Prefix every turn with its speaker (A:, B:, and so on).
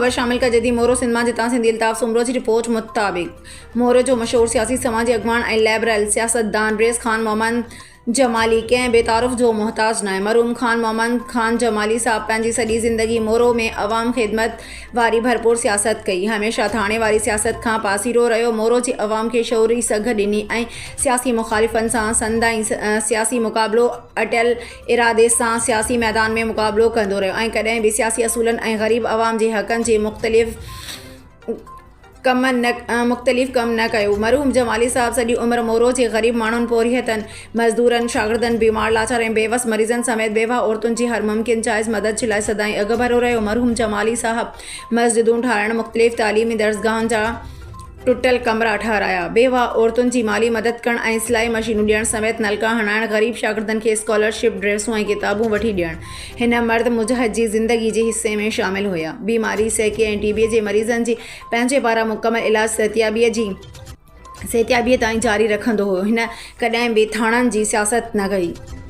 A: خبر شامل ڪجي ٿي مورو سنڌ مان جتان سنڌي الطاف سومرو جي رپورٽ مطابق مورو جو مشهور سياسي سماجي اڳواڻ ۽ لبرل سياستدان ريس خان محمد جمالي ڪنهن به تعارف جو محتاج ناهي. مرحوم خان محمد خان جمالي صاحب پنهنجي سڄي زندگي مورو ۾ عوام خدمت واري ڀرپور سياست ڪئي. هميشه ٿاڻي واري سياست کان پاسيرو رهيو. مورو جي عوام کي شعوري سگهه ڏني ۽ سياسي مخالفن سان سندائين سياسي مقابلو اٽل ارادي سان سياسي ميدان ۾ مقابلو ڪندو رهيو ۽ ڪڏهن به سياسي اصولن ۽ غريب عوام جي حقن جي مختلف ڪم نه مختلف ڪم نه ڪيو. مرحوم جمالي صاحب سڄي عمر مورو جي غريب ماڻهن، پورهيتن، مزدورن، شاگردن، بيمار، لاچار ۽ بيوس مريضن سميت بيواهه عورتن جي هر ممڪن جائز مدد جي لاء سدائين اڳڀرو رهيو. مرحوم جمالي صاحب مسجدون ٺاهرائڻ، مختلف تعليمي درسگاهن جا ٽٽل ڪمرا ٺهرايا، بيواهه عورتن جي مالي مدد ڪرڻ ۽ سلائي مشينون ڏيڻ سميت نلڪا هڻائڻ، غريب شاگردن کي اسڪالرشپ، ڊريسون ۽ ڪتابون وٺي ڏيڻ هن مرد مجاهد جي زندگي جي حصي ۾ شامل هيا. بيماري، سيڪي ۽ ٽي بي جي مريضن جي پنهنجي پاران مڪمل علاج صحتيابيء جي صحتيابيء تائين جاري رکندو هيو. هن ڪڏهن به ٿاڻن جي سياست نه ڪئي.